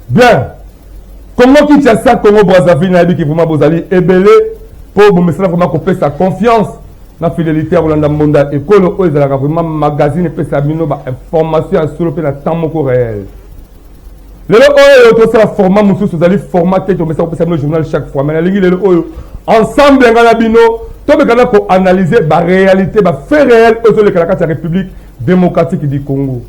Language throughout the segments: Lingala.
Bien. Congo Kinshasa, Congo Brazzaville, nayebi ki vraiment bozali ebele po bomesana vraiment kopesa confiance na fidélité ya kolanda mbonda ekolo oyo ezalaka vraiment magazine epesa bino ba information ya solo mpe na temps moko réel. Lelo oyo tosala format mosusu ezali format te tomesana kopesa bino journal chaque fois mais nalingi lelo oyo ensemble ngai na bino tomekana koanalyse ba réalité ba fait réel oyo ezoleka na kati ya République démocratique du Congo.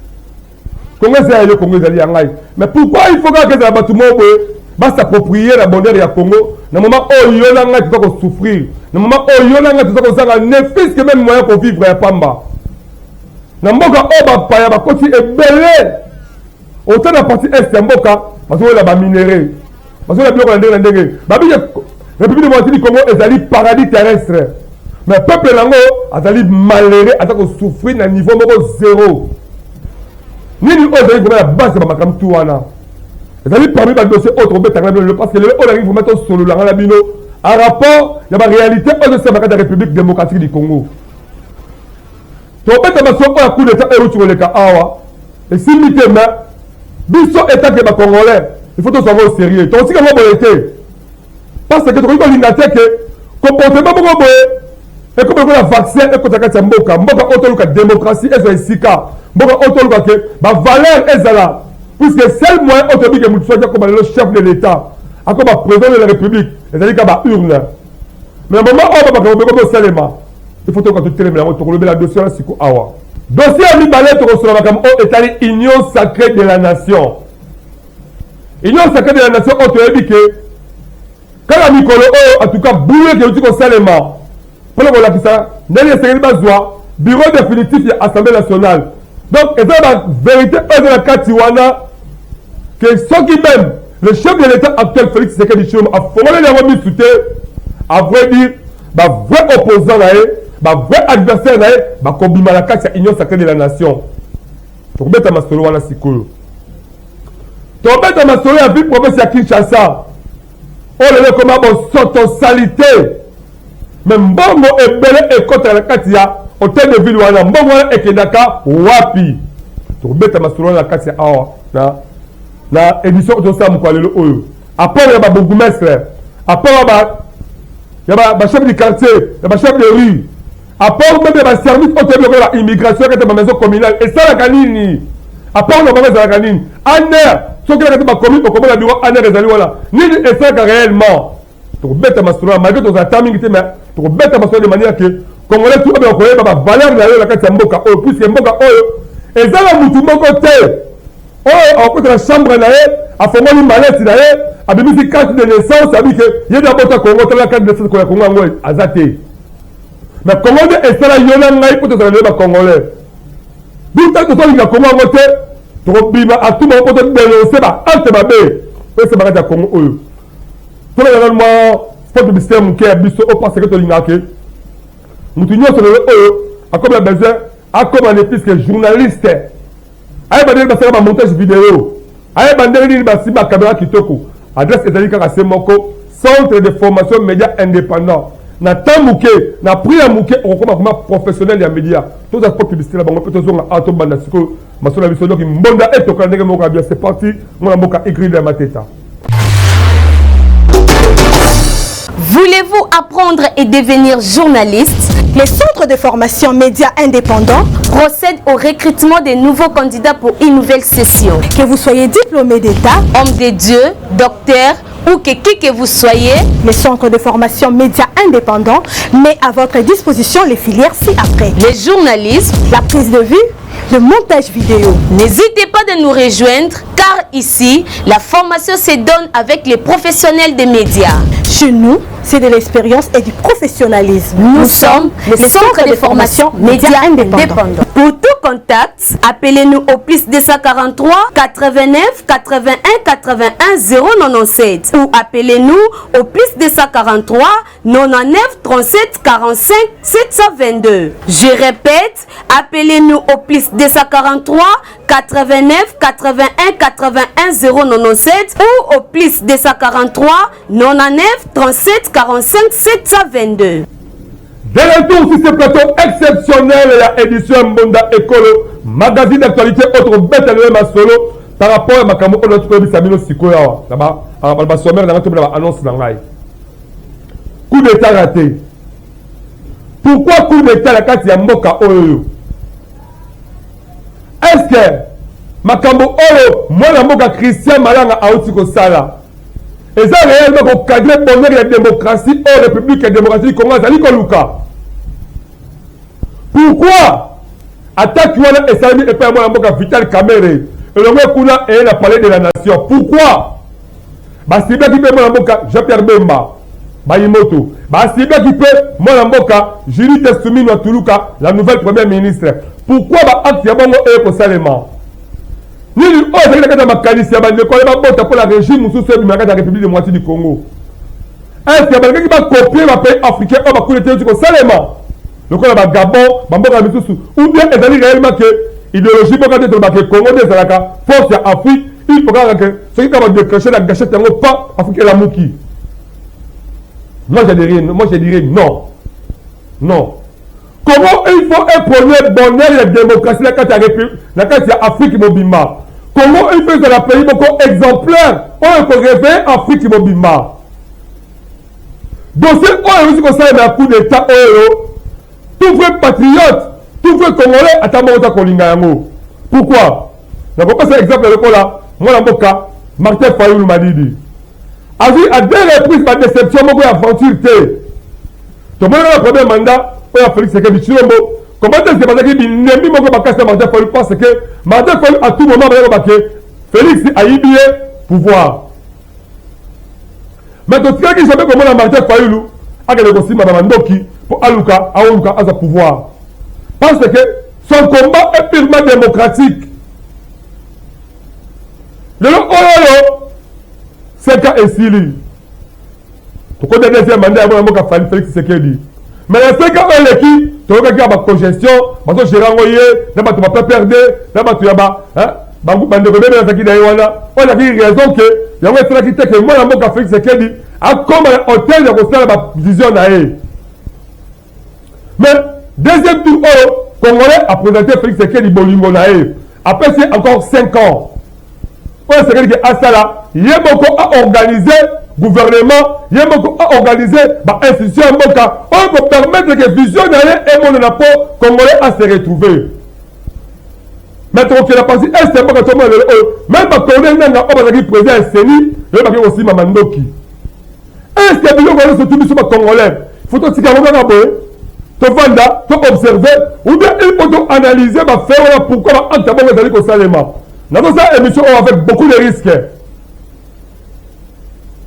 Congo eza ya yo, Congo ezali ya ngai. Mais pourquoi il faut kaka ezala bato moko boye ba s'approprier la bonheur ya Congo na moment oyo yo na ngai toza ko souffrir, na moment oyo yo na ngai toza kozanga ne fût-ce que même moyen ko vivre ya pamba. Na mboka oyo bapaya bakoti ebele ota na partie est ya mboka bazolela ba minerais, bazolela biloko na ndenge na ndenge. Babiki République démocratique du Congo ezali paradis terrestre. Mais peuple nango azali malheureux, aza ko souffrir na niveau moko zéro. Nini oyo ezali vraiment la base ya bamakambo tu wana ezali parmi ba dossier oyo tokobetaka na bino lelo parce que lelo oyo nalingi vraiment tosolola nga na bino en rapport ya ba réalité oyo ezosala kati ya République démocratique du Congo. Tobeta masolo oyo ya coup d'état oyo euti koleka awa esimbi te, mais biso etake ba congolais il faut tozwa yango au sérieux, tokotika yango boye te parce que tokoki kolinga te ke comportement moko boye ekomi lokola vaccin ekota kati ya mboka. Mboka oyo toluka démocratie ezwa esika, mboka oyo toluka ke bavaleur ezala, puisque seul moyen oyo toyebi ke motu soki akoma lelo chef de l'état, akoma président de la république, ezali ka ba urne. Mais na moment oyo bamakambo bekomi osalema, il faut toyoka totelemela yango. Tokolobela dossier wana siko awa. Dossier ya mibale, tokosola makambo oyo etali Union sacrée de la nation. Union sacrée de la nation oyo toyebi ke kaka mikolo oyo en tout cas boulot ekeuti kosalema mpona kolakisa ndenge esengeli bazwa bureau définitif ya Assemblée nationale. Donc eza ba vérité oyo eza na kati wana ke soki même le chef de l'état actuel Félix Tshisekedi Tshilombo afongoleli yango misu te, à vrai dire ba vrai opposant na ye, ba vrai adversaire na ye bakobima na kati ya Union sacrée de la nation. Tokobeta masolo wana sikoyo. Tobeta masolo ya ville province ya Kinshasa oyo lelo ekoma bosoto salite, me mbongo ebele ekotaka na kati ya hotel de ville wana, mbongo wana ekendaka wapi? Tokobeta masolo wana na kati ya awa na émission oyo tosala mokolo lelo oyo. Apport ya ba bourgmestre, apport ya ba chef du quartier, ya ba chef de rue, apport même ya ba service oyo toyebi lokola ba immigration kati ya ba maison communale esalaka nini, apport na bango ezalaka nini? ANR, soki na kati ba commune okomona bureau ANR ezali wana, nini esalaka réellement? Tokobeta masolo malgré tozala ta mingi te, mais tokobeta masolo de manière que congolais tout oyo koyeba ba valeur na yo na kati ya mboka oyo, puisque mboka oyo eza na mutu moko te oyo akokota na chambre na ye, afongoli maleti na ye, abimisi carte de naissance, abi ke ye nde abota Congo, tala carte de naissance ya Congo yango aza te. Mais Congo nde esala yo na ngai mpo tozala lelo bacongolais. Buta tozolinga Congo yango te, tokobima atu moko mpo todénonce ba acte mabe oyo esemaka kati ya Congo oyo. Toleka nanu mwa spot publicitaire moke ya biso oyo, parce que tolingaka ke motu nyonso lelo oyo akomi na besoin akoma ne puisque journaliste, ayeba ndenge basalaka bamontage vidéo, ayeba ndenge nini basimba caméra kitoko. Adresse ezali kaka se moko: Centre de formation média indépendant. Na temps moke, na prix ya moke, okokoma vraiment professionnel ya média. Toza spot publicité na bango mpe tozonga awa, tobanda sikoyo masolo na biso. Donc mbonda etoka ndenge moko ya bien. C'est parti, mwana mboka Igride ya Mateta. Voulez-vous apprendre et devenir journaliste? Les centres de formation médias indépendants procèdent au recrutement des nouveaux candidats pour une nouvelle session. Que vous soyez diplômé d'État, homme de Dieu, docteur ou que qui que vous soyez, les centres de formation médias indépendants met à votre disposition les filières ci-après: le journalisme, la prise de vue, le montage vidéo. N'hésitez pas de nous rejoindre car ici, la formation se donne avec les professionnels des médias. Chez nous, c'est de l'expérience et du professionnalisme. Nous, sommes le centre de formation médias indépendants. Pour tout contact, appelez-nous au plus 243 89 81 81 097 ou appelez-nous au plus 243 99 37 45 722. Je répète, appelez-nous au plus 243 89 81 81 097 ou au plus 243 99 37 45 722. De retour sur ce plateau exceptionnel, la édition Mbonda Ekolo, magazine d'actualité autre bête à solo par rapport à makambo oyo tokoyebisa bino sikoyo awa na basommaire na ngai to na baannonce na ngai. Coup d'état raté. Pourquoi coup d'état na kati ya mboka oyo? Est-ce que makambo oyo mwana mboka Christian Malanga auti kosala eza réellement kocadrer bonheur ya démocratie oyo République ya démocratie du Congo azali koluka? Pourquoi attaque wana esalemi epai ya mwana mboka Vital Kamerhe elongo kuna eye na palais de la nation? Pourquoi basiblaki mpe mwana mboka Jean-Pierre Bemba Bayimoto, basiblaki mpe mwana mboka Judith Suminwa Tuluka, la nouvelle première ministre? Pourquoi baacte ya bongo eye kosalema? Nini oyo ezalaki na kati ya makanisi ya bandeko wana babota mpo na régime mosusu ebima na kati ya République démocratique du Congo? Est-ce balingaki bacopier bapays africain oyo bakuli ete euti kosalema lokola bagabon, bamboka misusu, ou bien ezali réellement ke idéologie mboka te tolobaka Congo nde ezalaka force ya Afrique, il faut kaka ke soki kaka badéclenche la gâchette yango pa Afrique elamuki? Moi je dirais non, non. Comment il faut un premier bonheur ya démocratie na kati ya République, na kati ya Afrique mobimba? Comment il faut ezala pays moko exemplaire oyo ekoréveiller Afrique mobimba? Dossier oyo euti kosalema ya coup d'état oyo, tout vrai patriote, tout vrai congolais ata moko ta kolinga yango. Pourquoi? Nakopesa exemple lokola mwana mboka Martin Fayulu Madidi azwi à deux reprises badéception moko ya aventure te. Tomonaka na premier mandat oyo ya Félix Tshisekedi Tshilombo, comment est-ce que bazalaki binemi moko makasi ya Martin Fayulu, parce que Martin Fayulu à tout moment bazalaki bake Félix ayibi ye pouvoir. Mais totikaki jamais komona Martin Fayulu akende kosimba bamandoki mpo aluka aoluka azwa pouvoir, parce que son combat est purement démocratique. Lelo oyo seka esili, tokota deuxième mandat ya mwana mboka Félix Tshisekedi. Mais na seka oyo eleki, toyokaki ya bacongestion bazogérer yango ye na bato ba PPRD na bato ya bandeko ebele bazalaki na ye wana. Oyo ezalaki raison ke yango esalaki te ke mwana mboka Félix Tshisekedi akóma na hotel ya kosala bavision na ye. Mais deuxième tour oyo, congolais aprésente Félix Tshisekedi bolingo na ye, apesi ye encore 5 ans oyo esengeli ke asala ye moko aorganize gouvernement, ye moko aorganize bainstitution ya mboka oyo kopermettre ke vision na ye emonana mpo congolais ase retrouver. Mais tokokela partie est ya mboka, tomona lelo oyo même bacorneille Nanga oyo bazalaki président ya CENI, lelo baki kosimba mandoki. Est ce que biloko nyonso tu biso bacongolais faut totika yango kaka boye, tovanda toobserve, ou bien il faut toanalyser bafaits wana, pourquoi baacte ya bongo ezali kosalema? Nazosala émission oyo avec beaucoup de risques.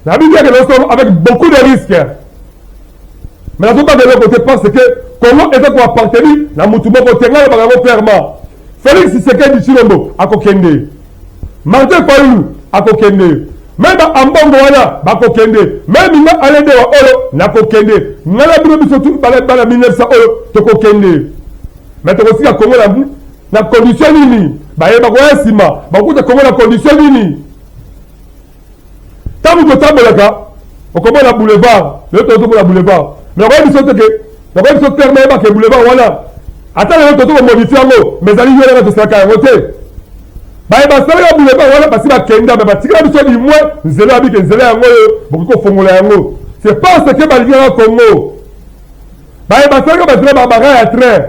Nayebi bien ke nazosala avec beaucoup de risques, mais nazobanga eloko te, parce que Congo eza koappartenir na mutu moko te. Ngai nalobaka yango clairement: Félix Tshisekedi Tshilombo akokende, Martin Fayulu akokende, même baambongo wana bakokende, même nga Alain Dewa oyo nakokende, ngai na bino biso tu bana 1900 oyo tokokende. Mais tokosika Congo na condition nini? Bayeba koya nsima bakuta Congo na condition nini? Ntango totambolaka, okomona boulevard. Lelo tozomona boulevard, mais nakoyebi biso te ke, nakoyebi biso clairement, yebake boulevard wana, ata lelo toto komodifier yango, mais ezali yo nanga tosalaka yango te. Baye basalaka boulevard wana basi bakenda, mais batikala biso du moins nzela ya bike. Nzela yango oyo bokoki kofongola yango, c'est parce que balingaka Congo. Baye basalaka banzela, barails ya train,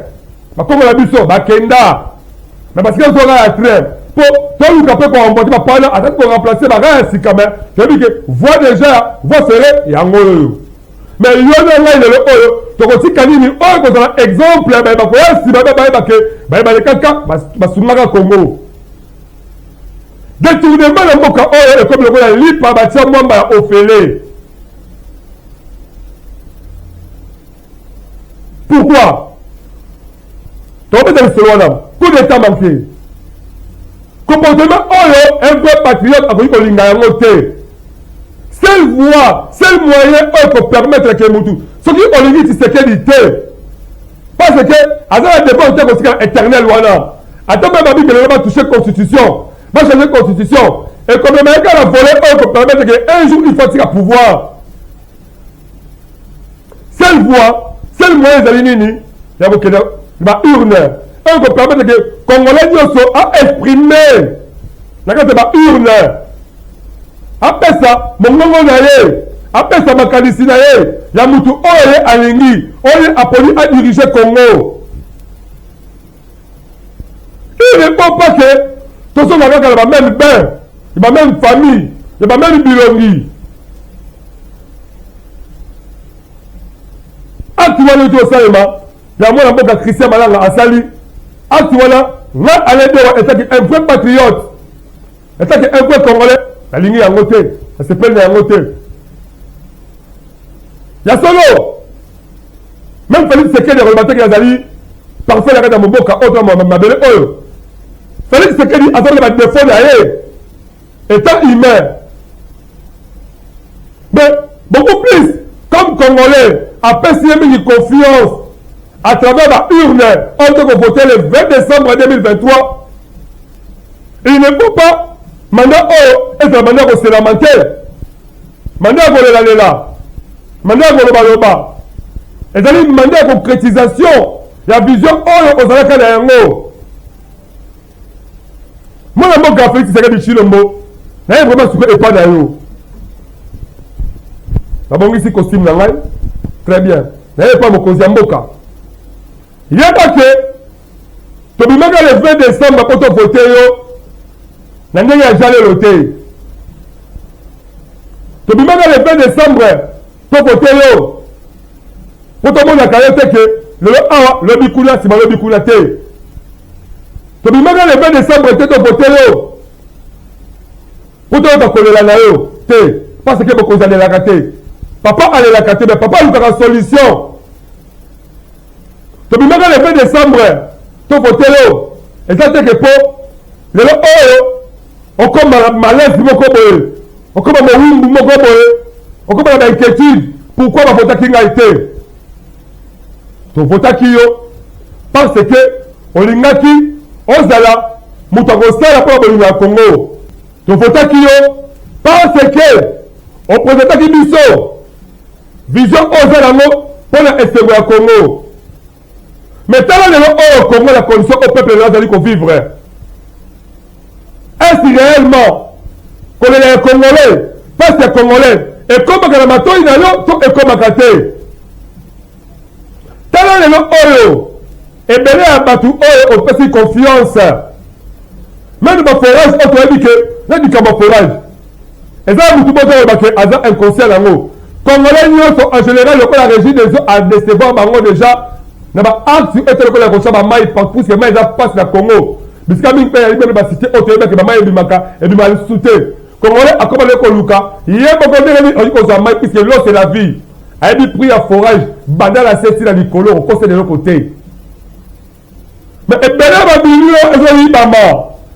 bakongola biso bakenda, mais batikala biso rail ya train mpo toluka mpe koremporter bapana ataki koremplacer barails ya sika. Mais toyebi ke voie déjà, voie ferrée yango oyo. Mais yo na ngai lelo oyo tokotika nini oyo kozala exemple ya baye bakoya nsima, mpe bayeba ke baye balekaka basungaka Congo? Detournement na mboka oyo ekomi lokola lipa batia mwamba ya ofele. Pourquoi? Tokobeta lisolo wana. Coup d'état manqué. Comportement oyo un vrai patriote akoki kolinga yango te. Seule voie, seul moyen oyo ko permettre que mutu soki olingi Tshisekedi te parce que aza na devoir te kotikala éternel wana ata mpe babiki lelo batouche constitution bachange constitution ekomema ye kaka na volet oyo kopermettre que un jour il faut atika pouvoir. Seule voie, seul moyen ezali nini ya kokende ba urne oyo kopermettre que congolais nyonso a exprimer na kati ya ba urne, apesa mongongo na ye, apesa makanisi na ye ya mutu oyo ye alingi, oyo ye aponi a diriger Congo. Il ne faut pas que tozonga kaka na ba même bain, ya ba même famille, ya ba même bilongi. Acte wana euti kosalema ya mwana mboka Christian Malanga asali acte wana, nga Alain Dewa etaki un vrai patriote, etaki un vrai congolais, nalingi yango te, nasepeli na yango te. Ya solo, même Félix Tshisekedi akoloba te ke azali parfait na kati ya moboka oyo to mabele oyo. Félix Tshisekedi azali na ba défaut na ye étant humain, mais beaucoup plus comme congolais apesi ye mingi confiance à travers ba urne oyo tokovote le 20 décembre 2023. Il ne faut pas mandat oyo ezala mandat ya koselama te, mandat ya kolelalela, mandat ya kolobaloba. Ezali mandat ya concrétisation ya vision oyo ozalaka na yango. Mwana mboka Félix Tshisekedi Tshilombo, naye vraiment suka epa na yo. Nabongisi costume na ngai très bien, naye epa mokonzi ya mboka. Yeba ke tobimaka le 20 décembre mpo tovote yo na ndenge ya jalelo te. Tobimaka le 20 décembre tovote yo mpo tomonaka yo te ke lelo awa lobi kuna nsima lobi kuna te. Tobimaka le 20 décembre te tovote yo mpo toyoka kolela na yo te, parce que bokonzi alelaka te, papa alelaka te, mais papa alukaka solution. Tobimaka le 20 décembre tovote yo, eza te ke mpo lelo oyo okoma malaise moko boye, okoma mowumbu moko boye, okoma na bainquiétude pourquoi bavotaki ngai te. Tovotaki yo parce que olingaki ozala moto akosala mpo na bolingo ya Congo. Tovotaki yo parce que opresentaki biso vision oyo oza nango mpo na esengo ya Congo. Mais tala lelo oyo Congo na condition oyo peuple lelo azali kovivre. Est-ce réellement kolela ya Congolais, pasi ya Congolais ekomaka na matoi na yo to ekomaka te? Tala lelo oyo ebele ya bato oyo opesi confiance, meme ba forage oyo toyebi ke na likambo ya forage eza mutu moko oyo ke aza inconscient yango. Congolais nyonso en général lokola régie des eaux a décevoir bango déjà na ba acte oyo lokola ya kosha ba mai partout, puisque mai eza pasi na Congo. Bisika mingi mpe yali meme ba cité oyo toyebaki ba mai ebimaka ebimaka lisusu te. Congolais akoma nde koluka ye moko ndenge nini akoki kozwa mai, puisque l'eau c'est la vie. Ayebi prix ya forage banda na se ti na likolo, okosela eloko te. Mais ebele ya bamilio ezoyibama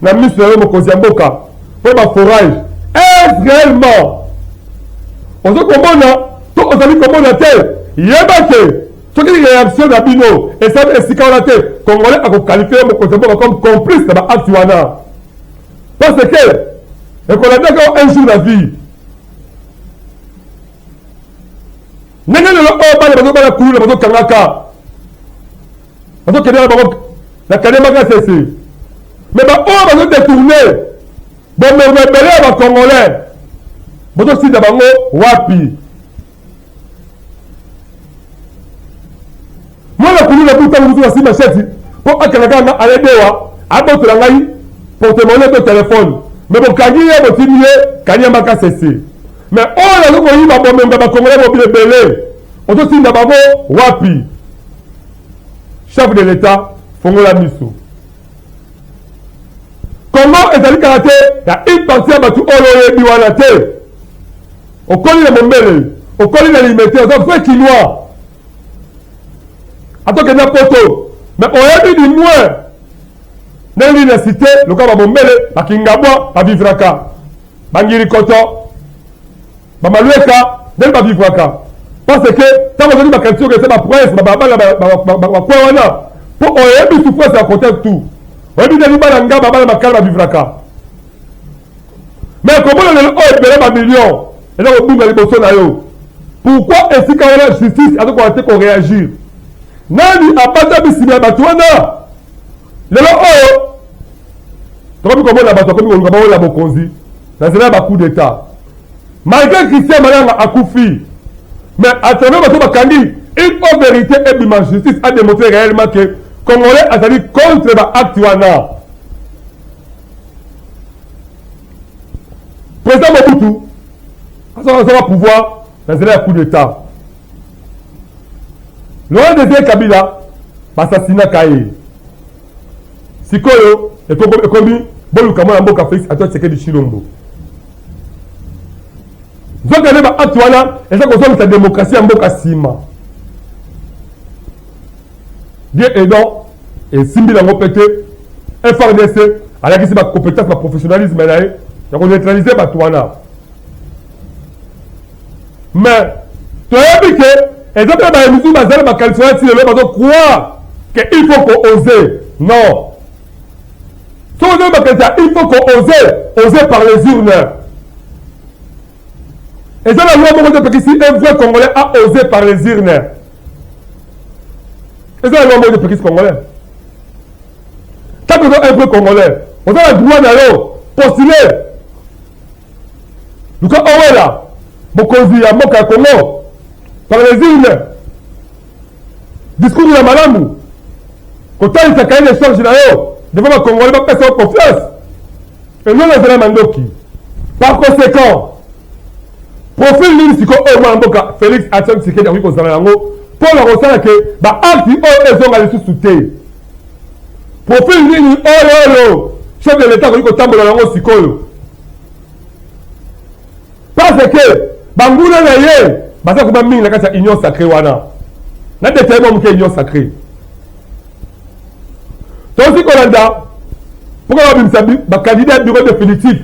na miso na yo mokonzi ya mboka mpo ba forage. Est réellement ozo komona to ozali komona te? Yeba ke soki réaction na bino esali esika wana te, Congolais akokalifie yo mokonzi ya mboka comme complice na ba acte wana, parce que ekolandaka un jour na vie. Ndenge lelo oyo bana bazobala kuluna, bazokangaka, bazokende na bango na Kaniama Kasese, me baoyo bazodetourne bomengo ebele ya bacongolais, bozosinda bango wapi? Mwana kuluna kutango mosusu asimba sheti mpo akanga kaka nga aledewa abotola ngai porte-monnaie to telefone, me bokangi ye, botindi ye Kaniama Kasese. Me oyo azo koyiba bomengo ya bacongolais mobile ebele, ozotinda bango wapi? Chef de l'État, fongola miso. Congo ezali kaka te ya une partie ya bato oyo oyebi wana te. Okoli na Mombele, okoli na Limete, oza vrai Kinois. Ata okenda poto, mais oyebi du moins ndenge nini na cité lokola ba Mombele, ba Kingabwa ba vivraka, ba Ngirikoto, ba Malueka ndenge ba vivraka. Parce que ntango ozali ba quartier okesa ba prince, ba balabala, ba coin wana, po oyebi souffrance ya côté tout. Oyebi ndenge bana Ngaba, bana Makala ba vivraka. Mais komona lelo oyo ebele ba millions eza kobunga liboso na yo. Pourquoi esika wana justice azokoka te ko reagir? Nani abatami nsima ya bato wana? Lelo oyo tokomi komona bato bakomi koluka baola bokonzi na nzela ya ba coup d'etat. Malgré Christian Malanga akufi, mais à travers bato bakangi, il faut vérité ebima justice a démontré réellement que Congolais azali contre ba acte wana. Président Mobutu azwaka pouvoir na nzela ya coup d'etat. Laurent Désiré Kabila basasinaka ye. Sikoyo ekomi boluka mwana mboka Félix Antoine Tshisekedi Tshilombo. Nzoka nde ba acte wana eza kozongisa démocratie ya mboka nsima. Dieu aidant esimbi nango mpe te FRDC alakisi ba compétence ba professionnalisme na ye ya ko neutraliser bato wana. Mais toyebi ke eza mpe baye mosusu bazali bakanisi wana ti lelo bazo croire que il faut ko oser. Non, soki ozali bakanisa il faut ko oser, oser par les urnes. Eza na loi moko te epekisi un vrai congolais a oser par les urnes. Eza na loi moko te epekisi congolais. Tant que oza un vrai congolais, oza na droit na yo postuler. Luka owela bokonzi ya mboka ya Congo par les urnes. Discours ya malamu kotalisa cahier de charge na yo devant ba congolais bapesa yo confiance. Elonga ezala mandoki. Par conséquent, profil nini sikoyo oyo mwana mboka Félix Antoine Tshisekedi akoki kozala yango mpo na kosala ke ba acte oyo ezonga lisusu te? Profil nini oyo oyo chef de l'État akoki kotambola yango sikoyo? Parce que banguna na ye baza koba mingi na kati ya union sacrée wana. Na detaille mwa moke union sacrée. Tozi kolanda mpo babimisa bakandidat ya bureau définitif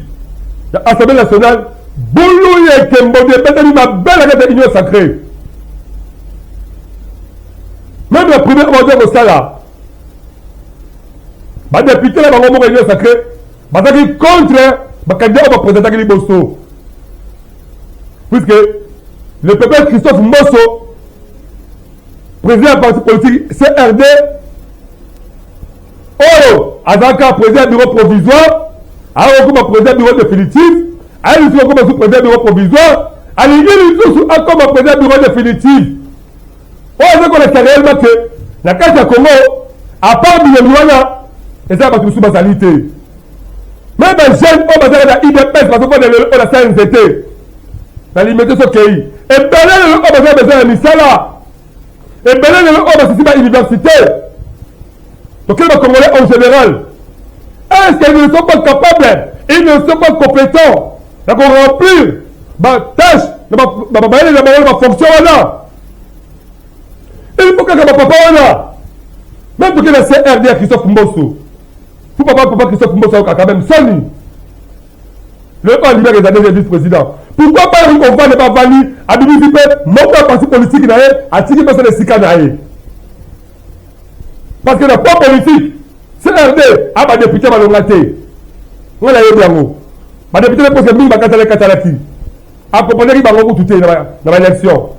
ya Assemblée nationale bulu ya ekembodi ebetami mabe na kati ya union sacrée. Même la première oyo kosala badepute na bango moko union sacrée bazalaki contre bakandidat oyo bapresentaki liboso, puisque le peuple Christophe Mboso, président ya parti politique CRD, oyo azalaka président ya bureau provisoire, ayaki kokoma président ya bureau définitif, aye lisusu kokoma lisusu président ya bureau provisoire, alingi lisusu akoma président ya bureau définitif. Oyo aza kolakisa réellement que na kati ya Congo, à part bilongi wana, eza bato mosusu bazali te. Même ba jeunes oyo bazalaka na UDPS bazofanda lelo oyo na sa nzete na limete sokei ebele lelo oyo baza besoin ya misala, ebele lelo oyo basisi ba université. Tokei ba Congolais en général, est-ce qu'ils ne sont pas capables, ils ne sont pas compétents ya ko remplir ba tâches na ba bayele na bango na ba fonction wana? Il faut kaka ba papa wana, même toke na CRD ya Christophe Mboso, faut papa papa Christophe Mboso ayoka quand même soni. Le oyo alingaka eza deuxième vice-président. Pourquoi pas Eric Ovane bavandi abimisi mpe moko ya parti politique na ye atiki mpe asala esika na ye? Parce que na poids politique CRD a ba député balonga te. Nga nayebi yango. Ba député na poste mingi bakatala katalaki. Accompagnaki bango kutu te na ba élection.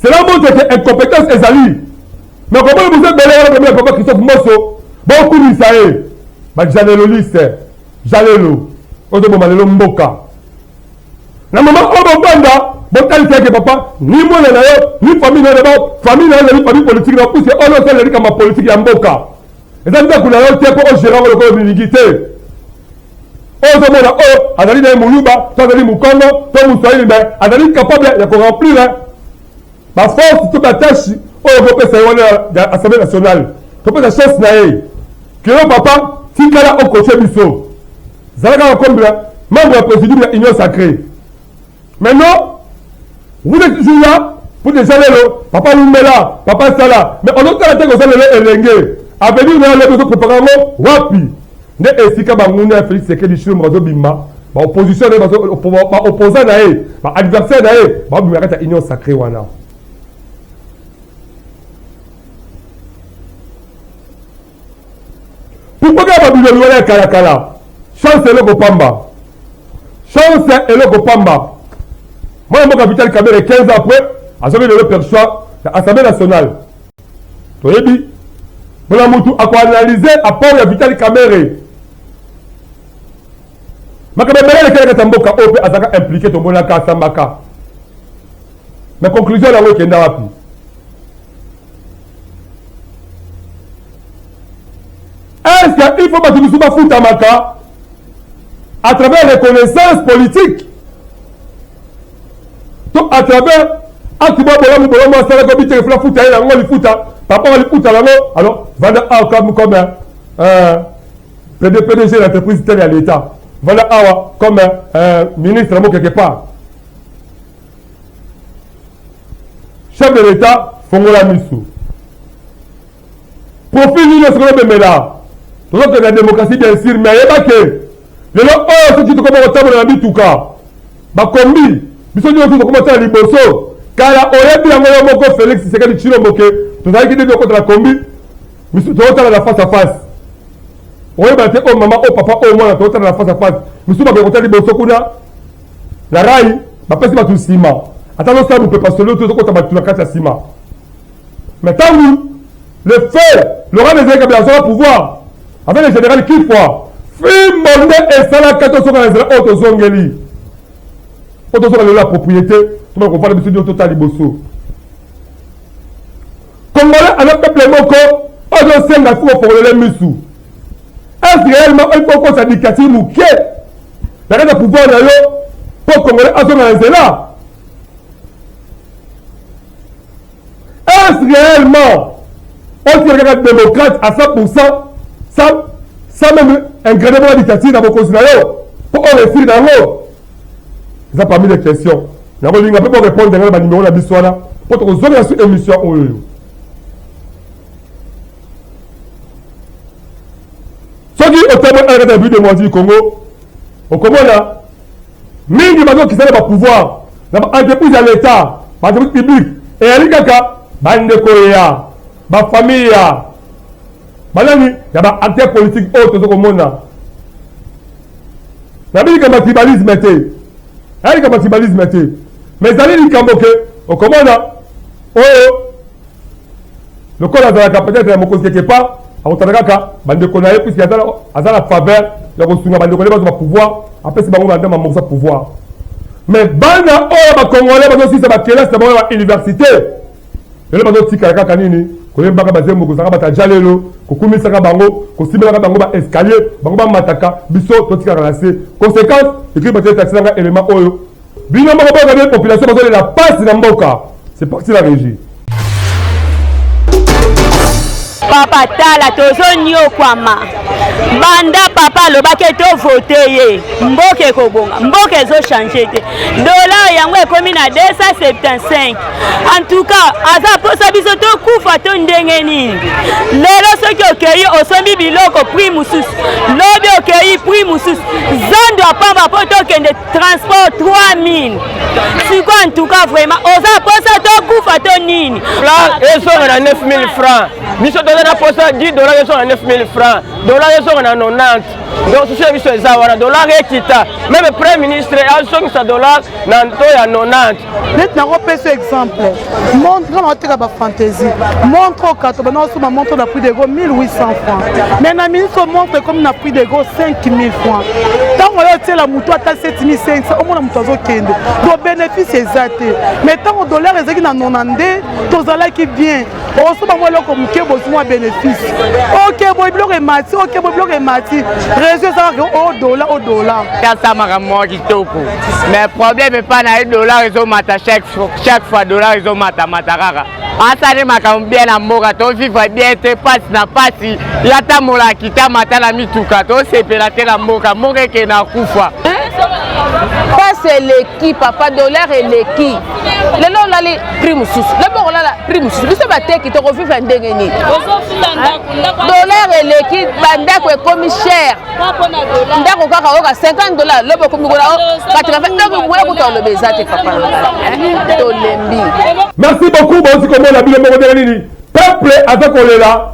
Cela montre que incompétence ezali. Mais komona bozo ebele wana komona papa Christophe Mboso bokumisa ye. Ba jaleloliste, jalelo ozoboma lelo mboka. Na mama oyo bovanda botalisa eke papa ni mwana na yo ni famille na yo d'abord famille na yo ezali famille politique na puisque oyo osalela likambo ya politique ya mboka eza ndako na yo te mpo ogere yango lokola olingi te. Oyo ozomona oyo azali na ye moluba to azali mokongo to moswahili mais azali capable ya koremplir ba force to ba tâche oyo okopesa ye wana ya assemblée nationale. Topesa chance na ye kelo papa. Tikala o coacher biso. Zala kaka comme membre ya presidium ya Union sacree. Maintenant, vous êtes toujours là pour déjà lelo papa wumela, papa sala, mais ozotala te koza lelo elenge. Avenir na yo lobi ozo préparer yango wapi? Nde esika banguna ya Felix Tshisekedi Tshilombo bazobima, ba opposition na ye bazo ba opposant na ye, ba adversaire na ye, babima kati ya Union sacree wana. Pourquoi kaka ba bilongi wana ya kala kala? Chance eloko pamba. Chance eloko pamba. Mwana mboka Vital Kamerhe 15 ans après azongi lelo perchoir na Assemblée nationale. Toyebi mpona mutu akoanalyse apport ya Vital Kamerhe. Makambo ebele elekela kati ya mboka oyo mpe azalaka impliqué tomonaka asambaka. Mais conclusion yango ekenda wapi? Est-ce que il faut bato mosusu bafutamaka à travers reconnaissance politique to à travers acte mwa bolamu bolamu asalaki obiteke fula futa ye yango lifuta papa wa lifuta yango alors vanda awa comme comme euh, PDG d'entreprise telle ya l'État vanda awa comme euh, ministre yango quelque part Chef de l'Etat fongola misu. Profil nini osengeli obemela? Tozokende na démocratie bien sûr, mais yeba ke lelo oyo soki tokoma kotambola na mituka bakombi biso nyonso tokoma tala liboso kala oyebi yango yo moko Felix Tshisekedi Tshilombo ke tozalaki ndenge okota na kombi misu tozotala na face à face oyeba te oyo mama oyo papa oyo mwana tozotala na face à face misu bakoki kotala liboso kuna na rail bapesi bato nsima ata azosala mopepa solo te ozokota bato na kati ya nsima mais ntango le feu Laurent Désiré Kabila azwaka pouvoir avec le général Kifwa fimbo nde esalaka tosoka na nzela oyo tozongeli oyo tozoka lelo ya propriété tobana kovanda biso nyonso totala liboso congolais aza peuple moko oyo azosenga fo kofongolela misu est réellement oyo okotisa dictature moke na kati ya pouvoir na yo mpo congolais azonga na nzela est réellement otikala kaka démocrate à 100 sans, sans même ingrédient moko ya dictature na bokonzi na yo mpo oresir na yango eza parmi les questions nakolinga mpe borépondre ngai na banimero na biso wana mpo tokozongela su émission oyo Soki otamboli na kati ya Republique democratique du Congo, okomona mingi bazokisa na ba pouvoir na ba entreprise ya l'Etat, ba entreprise publique, eyali kaka bandeko ya ba famille ya banani ya ba acteurs politiques oyo tozo komona. Nabi likambo ya tribalisme te, eyali likambo ya tribalisme te, mais ezali likambo ke okomona oyo Lokola azalaka peut-être ya mokonzi quelque part, akotala kaka bandeko na ye puisque aza na faveur ya kosunga bandeko na ye bazwa pouvoir, apesi bango banda mamokisa pouvoir. Mais bana oyo ba Congolais bazosilisa ba kelasi na bango ya ba université, lelo bazotikala kaka nini? Koyembaka bazembo, kozalaka bato ya jalelo, kokumisaka bango, kosimbelaka bango ba escalier, bango bamataka, biso totikalaka na se. Conséquence, écrit bato taxi nanga élément oyo Bino moko boyoka bien population bazolela pasi na mboka. C'est parti la régie. Papa tala tozoniokwama banda papa alobaki tovote ye mboka ekobonga mboka ezochange te dollar yango ekomi na 275 en tout cas aza posa biso tokufa to ndenge nini lelo soki okei osombi biloko prix mosusu lobi okei prix mosusu zando ya pamba mpo tokende transport 3000 siko en tout cas vraiment oza posa tokufa to nini dollar ezonga na 9000 francs biso toza na posa 10 dollar ezonga na 9000 francs dollar ezonga na 90 donc susi ya biso eza wana dollar ekita meme premier ministre azongisa dollar na nto ya 90 neti nakopesa exemple montre nga naoteka bafantaisie montre okato bana osomba montre na prix de gros 1800 francs mais na minute oyo montre ekomi na prix de gros 5000 francs ntango oyo otiela motu ata 7500 omona moto azokende do bénéfice eza te mais ntango dollar ezalaki na 92 tozalaki bien osomba mwa eloko moke bozwi mwa bénéfice oke boye biloko emati oke boye biloko emati réseau ezalaka o dola o dola kasa makambo moko kitoko mais problème epai na ye dollar ezomata chaque fois dollar ezomatamata kaka. Asali makambo bien na mboka, to vivre bien te, pasi na pasi. Ya tambola kita mata na mituka, to sepela te na mboka, mboka eke na kufa. Pasi eleki papa, dollar eleki. Lelo olali prix mosusu, lobi okolala prix mosusu. Biso bateki tokovivre ndenge nini? Dollar eleki, bandako ekomi cher. Ndako kaka oyoka 50 dollars, lobi okomi kuna 80. Donc boya kuta oloba eza te papa na ngai, tolembi. Merci beaucoup. Bauti komona bino moko ndenge nini peuple aza kolela,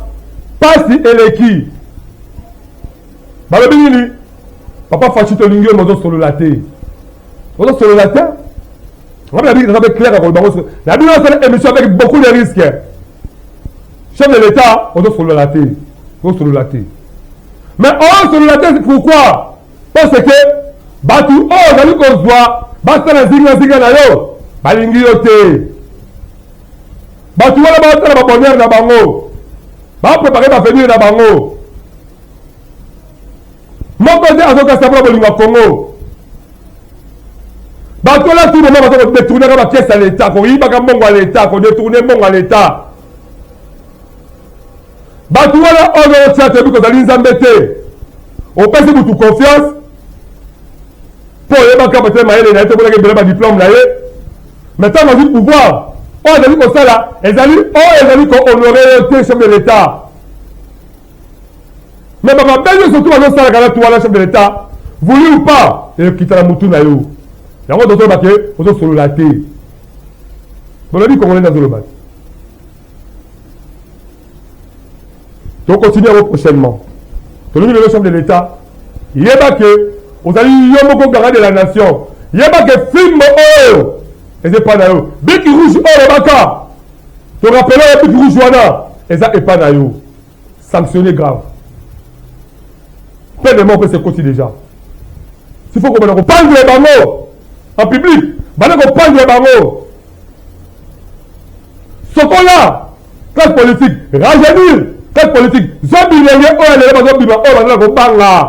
pasi eleki. Balobi nini? Papa Fatshi, tolingi yo, ozosolola te, ozosolola te. Ngabi na bino naza mpe clair ya koloba ngo na bino, nasala émission avec beaucoup de risques. Chef de l'État, ozosolola te, ozosolola te. Mais ozosolola te pourquoi? Parce que bato oyo ozali kozwa basala zingazinga na yo balingi yo te. Bato wana baotala babonheur na bango, baprépare bavenir na bango. Moko te azokasa mpona bolingo ya Congo. Bato wana tout moment baza kodetournaka bapièce ya l'État, koyibaka mbongo ya l'État, kodetourne mbongo ya l'État. Bato wana oyo otia, toyebi kozali Nzambe te. Opesi mutu confiance mpo oyebaka peut-être mayele na ye, tomonaki ebele badiplôme na ye. Mais ntango azwi pouvoir, oyo azali kosala ezali oyo ezali kohonore yo te, chef de l'État. Mais bamabe nyonso tu bazosalaka na tu wana, chef de l'État, voulu ou pas, ekita na mutu na yo. Yango tozoloba ke ozosolola te. Bolobi Congolais nde azoloba te. Tokontinue yango prochainement. Tolingi lelo, chef de l'État, yeba ke ozali yo moko garant de la nation. Yeba ke fimbo oyo eza epai na yo, bic rouge oyo olobaka, torapele oyo, bic rouge wana eza epai na yo. Sanctionné grave, peine de mort mpe sekoti déjà. S'il faut kobanda kopandre bango en public, banda kopandre bango. Sokola classe politique, rajeunir classe politique, zwa bilenge oyo lelo bazobima, oyo bazala kobanga,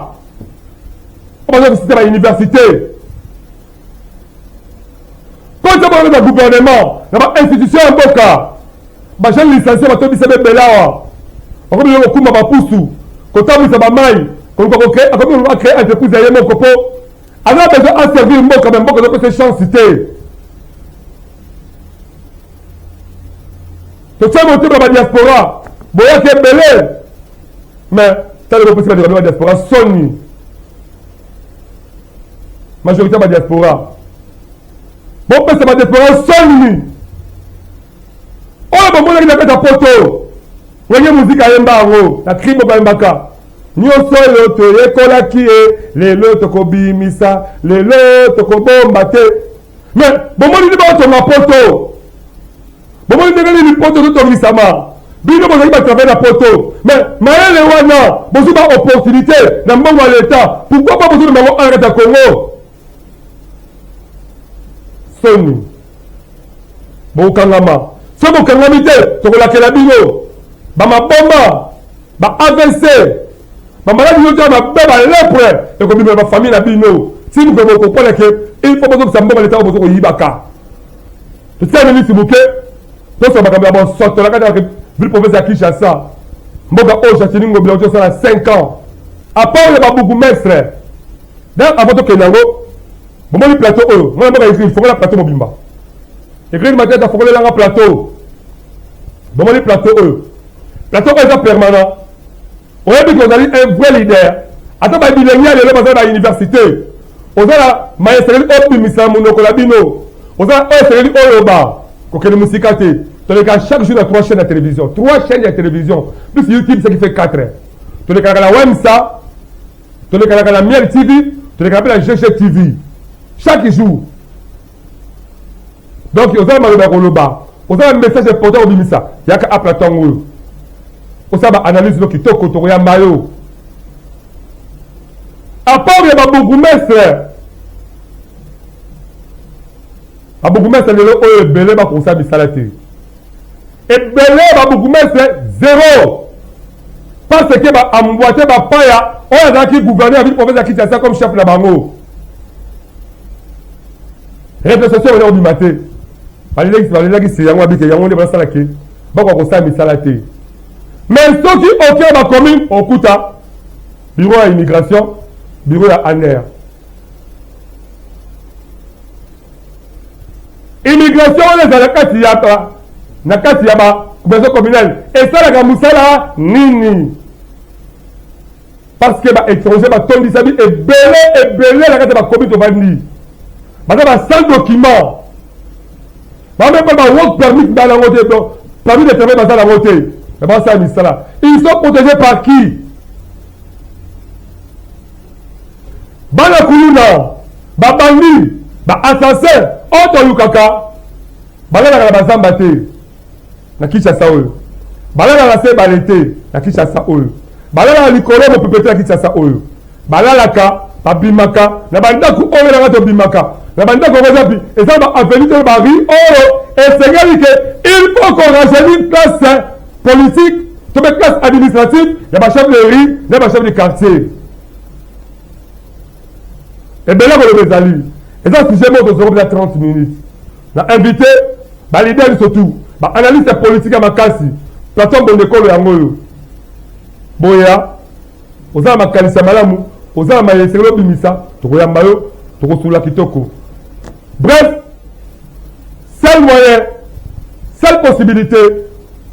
oyo bazokisita bauniversité, kota bango na gouvernement, na bainstitution ya mboka. Bajeune licencié batondisa bebele awa, bakomi lelo kokumba bapusu, kotambwisa bamai, koluka akomi koluka acréer entreprise ya ye moko, mpo aza besoin aservir mboka, me mboka ezopesa chance te. Totia motema na badiaspora, boyaki ebele, mais tala bopesi bandeko na badiaspora soni. Majorité ya badiaspora, bopesa badiaspora soni. Oyo bomonaki na kati ya Poto, Wenge Muzika ayemba yango na cri moko ayembaka: nyonso oyo toyekolaki ye, lelo tokobimisa, lelo tokobomba te. Mais bomoni nde baotonga Poto, bomoni ndenge nini Poto ezotongisama. Bino bozali batravaille na Poto, mais mayele wana bozwi ba opportunité na mbongo ya l'État, pourquoi pas bozomema yango ana kati ya Congo? Soni, bokokangama. Soki bokangami te, tokolakela bino bamaboma, ba AVC, bamaladi nyonso ya mabe, balepre ekobima na bafamille na bino. Ti mokolo bokokwana ke il faut bozongisa mbongo leta oyo bozo koyibaka. Totika miniti moke, tosala makambo ya bonsoto na kati ya ville province ya Kinshasa, mboka oyo Gentiny Ngobila oti osala 5 ans à part ya babourgmestre. Donc avant tokende yango, bomoni plateau oyo, mwana mboka Israel fongola plateau mobimba. Eglise Matata fongolelanga plateau. Bomoni plateau oyo, plateau oyo eza permanent. Oyebi ke ozali un vrai leader. Ata ba bilenge ya lelo baza na université, oza na maye esengeli obimisa monoko na bino, oza na oyo esengeli oloba. Kokende mosika te, toleka chaque jour na trois chaînes ya télévision, trois chaînes ya télévision plus YouTube, ce qui fait 4. Tolekalaka na Wemsa, tolekalaka na Miel TV, tolekalaka mpe na GG TV chaque jour. Donc oza na maloba ya koloba, oza na message important kobimisa, yaka a plateau yango oyo, osala baanalyse no kitoko, tokoyamba yo. Apport ya babourgmestre, babourgmestre lelo oyo ebele bakosala misala te, ebele babourgmestre zéro, parce que baambwate bapaya oyo azalaki gouverneur ya ville province ya Kinshasa comme chef na bango. Répression wana kobima te, balelaki se yango, babike yango nde bazosala ke. bakoka kosala misala te. Mais soki oke na ba commune okuta bureau ya immigration, bureau ya ANR. Immigration wana ezala kati ya ba na kati ya ba maison communale esalaka mosala nini? Parce que ba étrangers batondisami ebele ebele na kati ya ba commune tovandi, baza ba sans document, bame mpe ba work permit bala yango te, donc permis de travail baza yango te, mais basala misala. Ils sont protégés par qui? Bana kuluna, ba bandits, ba assassins oyo tolukaka balalaka na bazamba te na Kinshasa oyo, balalaka se ebale te na Kinshasa oyo, balalaka likolo ya mopepe te na Kinshasa oyo, balalaka babimaka na bandako oyo nanga tobimaka na bandako yango eza eza ba avenue to ba rue oyo esengeli ke il faut qu'on rajeunir classe politique to mpe classe administrative ya ba chef de rue na ba chef de quartier. Ebele koloba ezali eza sujet moko tozoko mpenza 30 minutes na invité ba leader biso tout ba analyste ya politique ya makasi plateau mbondekolo yango oyo boya oza na makanisi ya malamu oza na mayele esengeli obimisa tokoyamba yo tokosolola kitoko. Bref, seul moyen, seule possibilité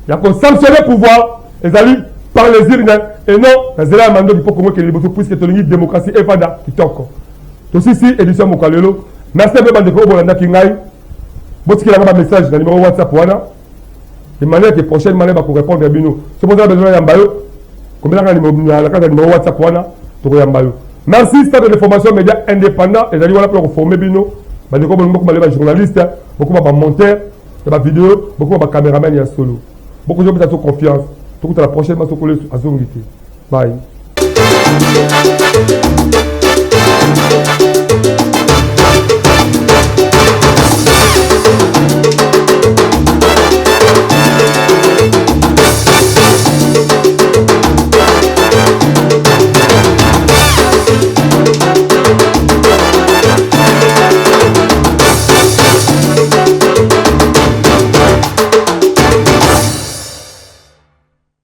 ya kosanctionner pouvoir ezali par les urnes et non na nzela ya mandoki mpo Congo ekende liboso puisque tolingi démocratie efanda kitoko. Tosisi édition ya mokolo lelo. Merci mpe bandeko oyo bolandaki ngai. Botikela nga ba message na numéro WhatsApp wana de manière que prochainement nde bakorépondre bino. Soki boza na besoin yamba yo, komelaka na kati ya numéro WhatsApp wana, tokoyamba yo. Merci. Centre de formation média indépendant ezali wana mpona koforme bino bandeko bolingi bokoma le bajournaliste, bokoma bamonteur ya bavideo, bokoma bacameraman ya solo. Bokozwa mpesa so confiance. Tokutana prochainement soko Yesu azongi te. Bye.